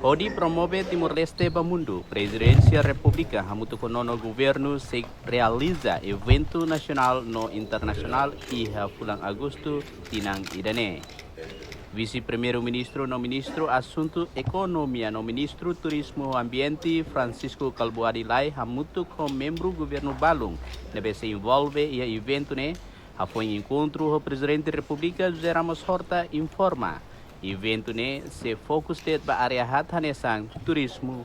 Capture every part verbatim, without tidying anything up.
Hodi promove Timor-Leste ba mundu, Prezidénsia Repúblika hamutuk ho nonu governu sei realiza eventu nasionál no internasionál iha fulan Agostu tinan ida-ne'e. Vise-Primeiru-Ministru no Ministru Asuntu Ekonomia no Ministru Turizmu no Ambiente, Francisco Kalbuadi Lay, hamutuk ho membru governu balun ne'ebé sei envolve iha eventu ne'e, hafoin enkontru ho Prezidente Repúblika José Ramos Horta, informa eventu ne'e sei fokus de'it ba área haat hanesan turizmu,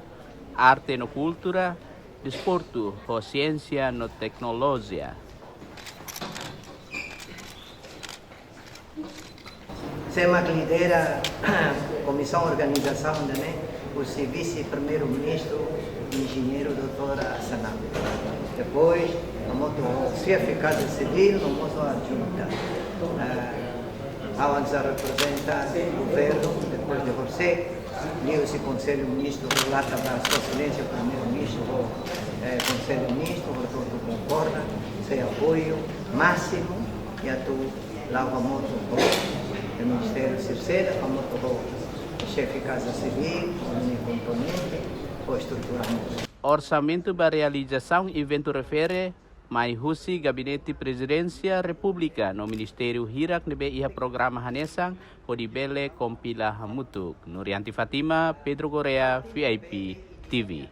arte no kultura, desportu, ho siénsia no teknolojia. Sé mak lidera komisaun organizasaun ida-ne'e, husi Vise-Primeiru-Ministru, Enjeñeiru doutór Assanami. Depois, hamutuk ho xefe Kaza Sivíl, hamutuk ho adjunta. Eh, ha'u sei reprezenta governu, depois de José, liuhusi Konsellu Ministru, relata ba Sua Exelénsia Primeiru-Ministru, ho, eh, Konsellu Ministru, ho atu konkorda, sei apoiu másimu, i atu la'o hamutuk ho, eh, Ministériu sira seluk, hamutuk ho xefe Kaza Sivíl, ho ninia komponente, ho estrutura hamutuk. Orsamentu ba realizasaun eventu refere mai husi Gabinete Prezidénsia Repúblika no ministériu hirak ne'ebé iha programa hanesan hodi bele kompila hamutuk. Nurianti Fátima, Pedro Correia, V I P T V.